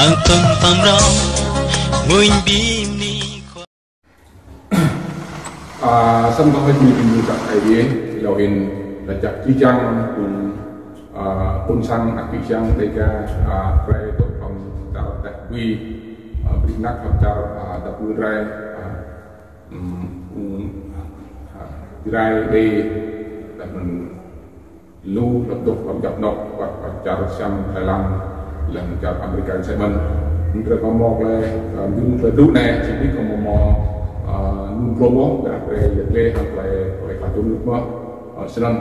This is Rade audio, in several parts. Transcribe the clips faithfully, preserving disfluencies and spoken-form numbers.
Tơm tơm rong, mmuñ bi mni Khua. A, snăn kâo hơ̆k mơak kơ Aê Diê, êlâo hĭn lač jăk jih jang phung, a, ƀuôn sang, anak čư̆ čhiăng Dêga, a, drei dôk hlăm čar teh bi, a, bi mnăk hlăm čar, a, dap kngư drei, a, ưm, ưm, a, drei đei, leh anăn lu hlăm dôk hlăm djăp anôk, wăt, wăt čar Siam, Thái Lan, leh anăn čar Amêrika msĕ mơh. Drei kâo mâo klei, a, dŭm klei blŭ anei, čih bi kâo mâo mâo, a, nŭn klô mâo, dah drei yăl dliê hŏng klei, klei klah čŭn mơh. A, snăn,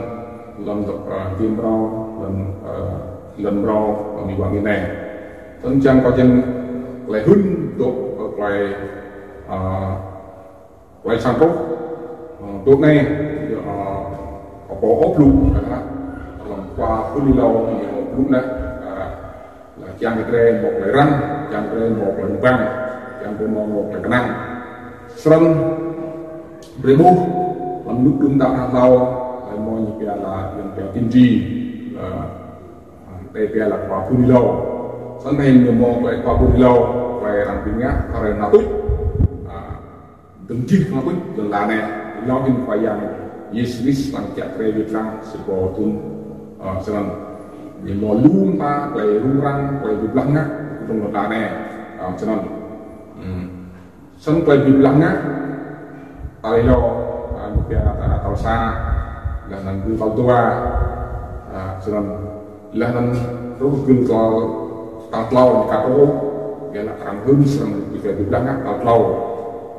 hlăm dôk, a, ti mrâo, hlăm, a, hlăm mrâo, a, mĭn wang anei. Snăn čiăng kâo čiăng klei hưn dôk, a, klei, a, klei sang truh, ơ, dôk anei, ơ, kâo pô ôh blŭ, ơ, hlăm khua pô hưn êlâo, ơ, blŭ anei, ơ, lač čiăng kơ drei mâo klei răng, čiăng kơ drei mâo klei mbăng, čiăng kơ drei mâo, mâo klei knang. Snăn, drei ƀuh, hlăm ênuk đưm đă hlâo, ơ, mâo ñu pia lač, ñu pia tiên tri, ơ, drei pia lač khua pô hưn êlâo. Snăn hĭn ñu mâo klei khua pô hưn êlâo, klei arăng bi ngă, arăng nao tuč. Ơ, Dơ̆ng jih knhal tuč lăn ala anei, êlâo hĭn Khua Yang Yêsu Krist srăng kiă kriê wĭt lăng sa boh thŭn, ơ, snăn. Ñu mâo lu mta klei rŭng răng, klei bi blah ngă, hlăm lăn ala anei, ơ, snăn. Hmm. Snăn klei bi blah ngă, tal êlâo, ơ, ñu pia, ơ, tal sa, leh anăn tal dua, ơ, snăn. Leh anăn truh gưl tal, tal tlâo ñu ka truh, ƀiădah arăng hưn srăng bi klei bi blah ngă tal tlâo.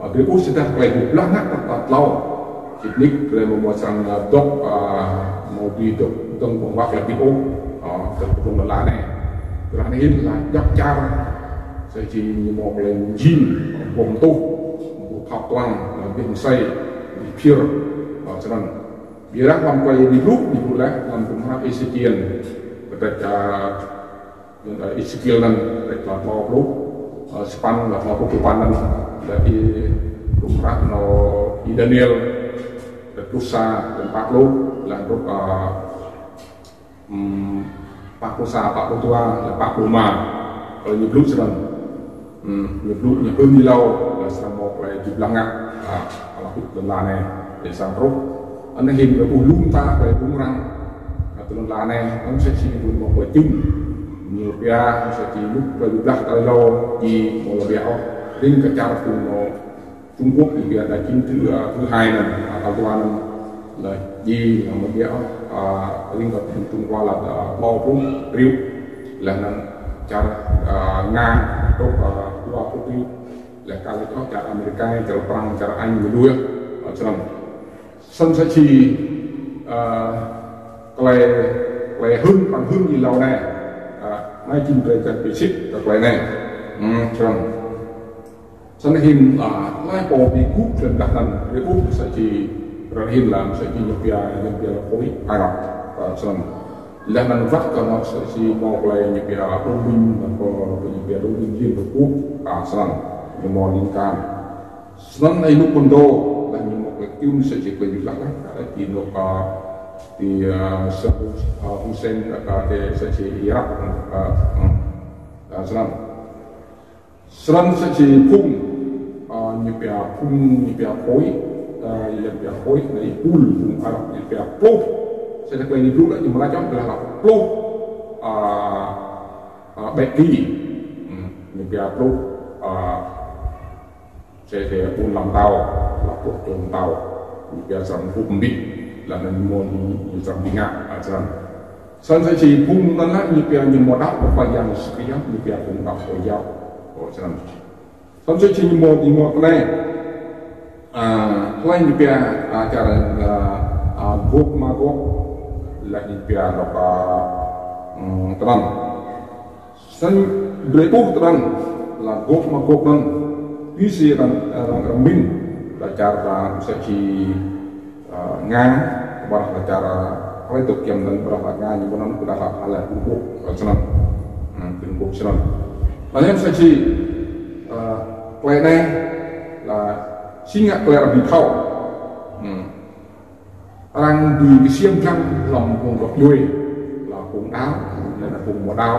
Ơ, drei ƀuh sĭt dah klei bi blah ngă tal, tal tlâo. Sĭt nik drei amâo mâo srăng, ơ, dôk, ơ, amâo dưi dôk dơ̆ng ƀơ̆ng huă leh ôh. Ơ, dôk ƀơ̆ng lăn ala anei. Kyuadah anei hĭn lač djăp čar. Msĕ si ñu mâo klei mjing, boh mtuh, boh thâo tuang, ơ, bi msei, bi phiơr, ơ, snăn. Ƀiădah hlăm klei ñu blŭ, ñu blŭ leh, hlăm hdruôm hră Êsêkiel. Kdrêč, ơ, Êsêkiel anăn, kdrêč tlâo pluh, ơ, sa păn, tlâo pluh dua păn anăn, leh anăn hdruôm hră anăn Y-Daniel, kdrêč pluh sa, hlăm pă pluh, leh anăn hdruôm, ơ, ưm, pă pluh sa, pă pluh dua, leh pă pluh êma. Klei ñu blŭ snăn. Ưm, ñu blŭ ñu hưn êlâo, leh srăng mâo klei bi blah ngă, a, ala tuč lăn ala anei, leh srăng truh. Anei hĭn kơ ƀuh lu mta klei rŭng răng, a, ti lăn ala anei, anăn msĕ si ñu mâo klei čŭn. Ñu pia, msĕ si ñu klei bi blah tal êlâo, ih amâo lŏ ƀiă ôh, rĭng kơ čar phung mâo Trung Quốc ñu pia đại chiến thứ, ơ, thứ hai anăn, ơ, tal dua anăn, leh jing, ơ, amâo ƀiă, ơ, rĭng kơ Trung Hoa lač, ơ, tlâo pluh triệu, leh anăn čar, ơ, Nga, truh, ơ, dua pluh triệu, leh ka lač ôh čar Amêrika, čar Prăng, čar Anh, ñu đuĕ, ơ, snăn. Snăn msĕ si, ơ, klei, klei hưn, arăng hưn êlâo anei, ơ, anei jing drei čiăng bi sĭt kơ klei anei. Hmm, snăn. Snăn hĭn, a, hlei pô bi gŭ klei mdah anăn, drei ƀuh msĕ si, arăng hĭn lač msĕ si ñu pia, ñu pia lač khối Arab, a, snăn. Leh anăn wăt kơ msĕ si mâo klei ñu pia đồng minh, lač kơ ñu pia đồng minh Liên Hợp Quốc, a, snăn. Ñu mâo liên can. Snăn ai nuk pndo, leh ñu mâo klei kkiu msĕ si klei ñu lač, a, ti nuk, a, ti, a, Saddam, a, Hussein, a, ti msĕ si Iraq, a, a, snăn. Snăn msĕ si phung, a, ñu pia phung, ñu pia khối, a, ñu pia khối, ñu pul, phung Arab, ñu pia pluh. Msĕ si klei ñu blŭ leh, ñu mrâo čŏng, leh anăn pluh, a, a, bĕ ti. Hmm, ñu pia pluh, a, msĕ si ƀuôn ala mtao, leh pluh čô mtao. Ñu pia srăng hŭp mbĭt, leh anăn ñu mâo ñu, ñu srăng bi ngă, a, snăn. Snăn msĕ si phung anăn leh ñu pia ñu mâo đăo kơ Khua Yang Yêsu Krist, ñu pia phung đăo kơ Khua Yang. Ơ, snăn. Snăn msĕ si ñu mâo, ñu mâo klei, a, klei ñu pia, a, čar, a, a, Gôk Magôk, leh ñu pia lŏ, a, ưm, tram. Snăn drei ƀuh tram, lač Gôk Magôk anăn, tui si arăng, arăng, arăng mĭn, lač čar, a, msĕ si, a, Nga, ƀiădah lač čar, a, klei dôk giăm anăn, ƀiădah lač Nga, ñu ƀuh anăn, ƀiădah lač ala Trung Quốc, a, snăn. Hmm, Trung Quốc snăn. Anăn msĕ si, a, klei anei, lač si ngă klei arăng bi thâo. Hmm. Arăng dưi ksiêm dlăng hlăm phung găp djuê, lač phung đăo, leh anăn phung amâo đăo.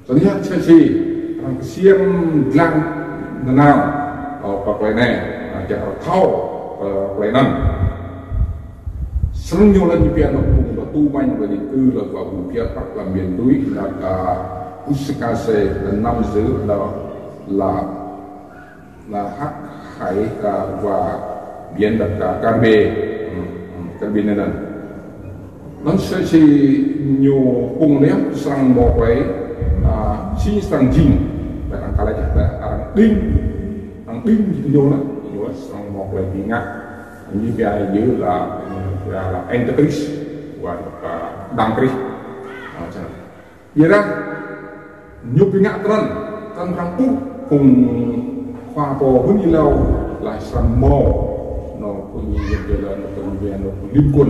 Snăn yơh, msĕ si arăng ksiêm dlăng nanao, ơ, kơ klei anei, ơ, čiăng arăng thâo, ơ, klei anăn. Snăn ñu lač ñu pia anôk phung ba tu mañ ba di cư leh ba phung pia prăk hlăm miền núi, dah ka Uskase, dah năm dự, dah là, là hắc hải, dah và biển, dah ka Karbe. Hmm, hmm, Karbe anei anăn. Anăn msĕ si ñu phung anei srăng mâo klei, a, si srăng jing. Ƀiădah arăng ka lač, ƀiădah arăng đing, arăng đing ñu anăn, ñu srăng mâo klei bi ngă. Ñu pia yơh là, pia là Antichrist, wăt, a, Đấng Christ. A, snăn. Ƀiădah ñu bi ngă trăn, trăn arăng ƀuh phung khua pô hưn êlâo lač srăng mâo, anôk ñu pia là, anôk ñu pia, anôk liên quân,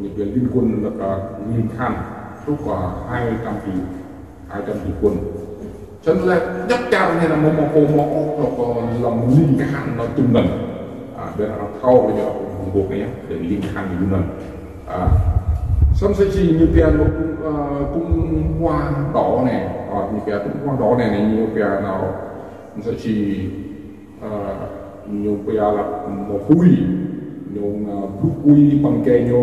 ñu pia liên quân là ka liên khăn, truh kơ hai trăm triệu, hai trăm triệu quân. Snăn leh djăp čar anei anăn amâo mâo pô mâo ôh, anôk hlăm liên khăn anôk tŭm anăn. A, ƀiădah arăng thâo kơ ñu, phung gôk anei, leh liên khăn ñu anăn. A, snăn msĕ si ñu pia anôk, a, phung hoa đỏ anei, a, ñu pia phung hoa đỏ anei, anei ñu pia anôk msĕ si, a, ñu pia là mâo pui, ñu, a, blŭ pui ƀăng êgei ñu,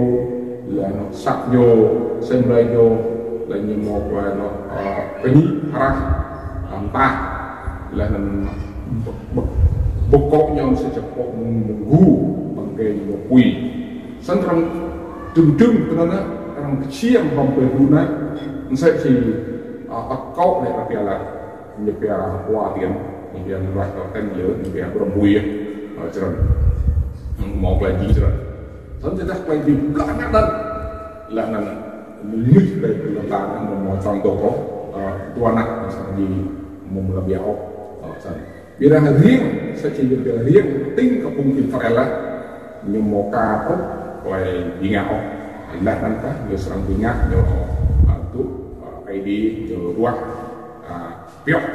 leh anôk asăp ñu, asei mlei ñu, leh ñu mâo klei anôk, a, kñĭ, hrah, a, mtah, leh anăn ƀơ̆ng, ƀơ̆ng, ƀơ̆ng kŏ ñu msĕ si kŏ mơ̆ng, mơ̆ng gu, ƀăng êgei ñu mâo pui. Snăn arăng dŭm dŭm, tinăn arăng ksiêm hlăm pui gu anăn, msĕ si, a, ta kŏ anei arăng pia là, ñu pia hua tiễn, ñu pia mrah kơ ten lơ, ñu pia brăm bui, a, črăn. Mâo klei jing črăn. Snăn tơdah klei bi blah ngă anăn. Leh anăn, mnuih klei bi blah anăn, mâo čang dôk, a, dua anak, snăn jing mâo mlăm biă ôh, a, snăn. Ƀiădah riêng, msĕ si ñu pia riêng, tĭng kơ phung Israel lah, ñu mâo ka ôh, klei bi ngă ôh. Leh anăn kah, ñu srăng bi ngă, ñu, a, tŭ, a, Aê Diê, ñu ruah, a, pioh.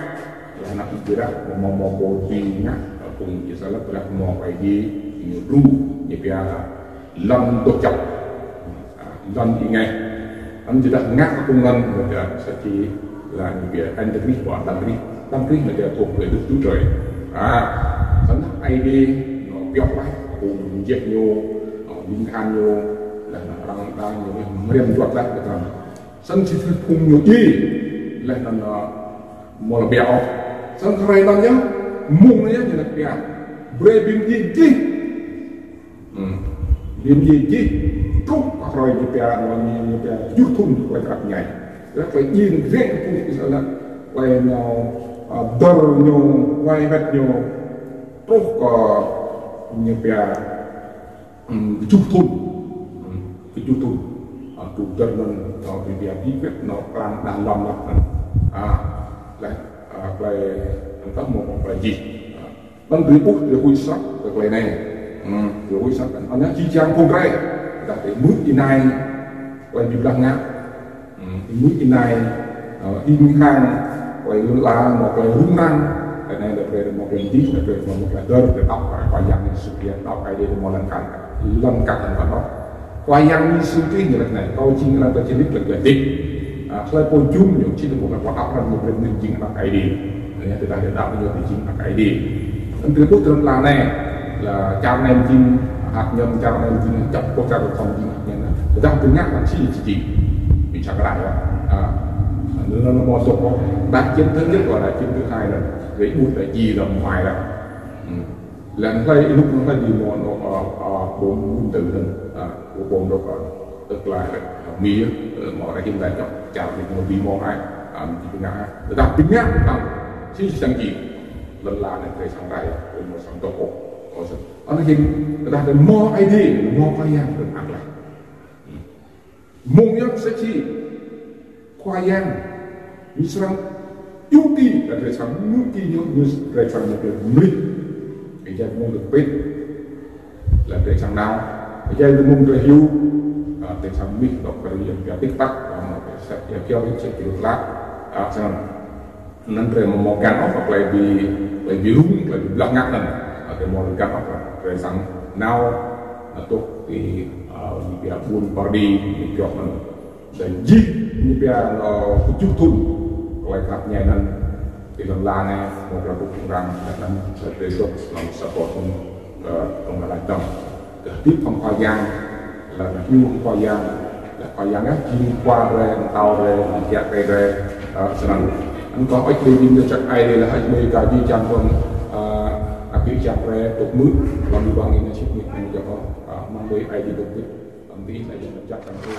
Leh anăn ƀiădah mâo, mâo pô bi ngă, a, phung Israel, ƀiădah mâo Aê Diê, ñu đru, ñu pia lăn doh jăk. A, lăn êngeh. Anăn tơdah ngă kơ phung anăn, ƀiădah msĕ si lač ñu pia Antichrist, wăt Đấng Christ. Đấng Christ ñu pia thâo klei dôk tŭ drei. A, snăn Aê Diê, ñu pioh leh, phung jeh ñu, a, liên khăn ñu, leh anăn arăng đa ñu, mriăm juăt leh, kơ anăn. Snăn si phung ñu djiê, leh anăn, a, mâo lŏ biă ôh. Snăn hruê anăn yơh, mmông anei yơh, ñu lač pia. Brei bi mdjiê jih. Hmm. Bi mdjiê jih. Truh kơ hruê ñu pia, ñu, ñu pia kjuh thŭn klei knap mñai. Leh klei djiê riêng kơ phung Israel. Klei ñu, a, dơr ñu, wai wĕt ñu. Truh kơ ñu pia Hmm, kjuh thŭn. Hmm, kjuh thŭn. A, tŭ dơr anăn, a, bi biă bi bĕ, anôk klang đang lăm leh anăn. A, leh, a, klei, anăn mâo klei jih. A, Anăn drei ƀuh, drei huĭ snăk kơ klei anei. Hmm, drei huĭ snăk anăn jih jang phung drei. Tơdah drei mưč ênai klei bi blah ngă. Hmm, mưč ênai, ơ, hing hang, klei lăn ala, mâo klei rŭng răng. Klei anei drei mâo klei mdih, drei mâo klei dơr, drei đăo Khua Yang Yêsu Krist, đăo Aê Diê, drei mâo lăn kăk, lăn kăk lăn kăk. Khua Yang Yêsu Krist ñu lač anei, kâo jing anak ta čilip leh klei hdĭp. A, hlei pô jum ñu, čih leh mâo klei pô đăo hrăm ñu brei mnuih jing anak Aê Diê. Anei tơdah drei đăo ñu jing anak Aê Diê. Anăn drei ƀuh lăn ala anei, leh čar anei jing hak ñăm, čar anei jing čăp pô, čar anei jing hak ñăm. Tơdah drei ngă anăn si čih jing. Bi čăk ră ya. A, anăn mâo dôk, đại chiến thứ nhất và đại chiến thứ hai anăn. Drei ƀuh đại ji leh mâo ai leh. Hmm. Leh anăn hlei ênuk anăn hlei dih mâo anôk, a, a, bom nguyên tử anăn, a, bom dôk, a, tơl klei, a, Mi, a, mâo arăng hĭn leh čŏk, čar anei mâo dih mâo ai, a, mdih bi ngă, tơdah bi ngă, a, si săng jing, lăn ala anei drei săng rai, drei mâo săng dôk ôh, ôh, săng. Anăn hĭn, tơdah drei mâo Aê Diê, mâo Khua Yang drei ăt leh. Mông yơh msĕ si Khua Yang, ñu srăng yua ki, leh drei srăng yua ki ñu, ñu drei srăng mâo klei mlih. Êjai mông drei pĭt, leh drei srăng nao. Êjai mông drei hiu, a, drei srăng mlih dôk kơ yang pia tik tak, a, mâo klei sĕ, ya pia rit sĕ kơ luk lak, a, snăn. Anăn drei amâo mâo găn ôh klei bi, klei bi rŭng, klei bi blah ngă anăn. A, drei amâo găn ôh, drei srăng nao, a, dôk ti, a, ñu pia ƀuôn Pharđi, ñu pia anăn. Leh jih ñu pia, a, kjuh thŭn, klei knap mñai anăn, ti lăn ala anei, mâo klei ƀuh rŭng răng, leh anăn, leh drei dôk, snăn sa boh thŭn, a, tŏng lăn ala dơ̆ng. Kơ hdĭp hŏng Khua Yang, leh anăn hiu hŏng Khua Yang, leh Khua Yang yơh jing Khua drei, Mtao drei, Mtao drei, ơ, snăn. Anăn kâo ăt drei jing čăk ai drei leh hăč mei ka jih jang thŭn, ơ, akĭ jang drei, dôk mưč, lăm bi bang ênai sĭt nik, anăn jăk, ơ, mơ̆ng drei ai drei dôk mưč, lăm bi ênai jăk, jăk, jăk,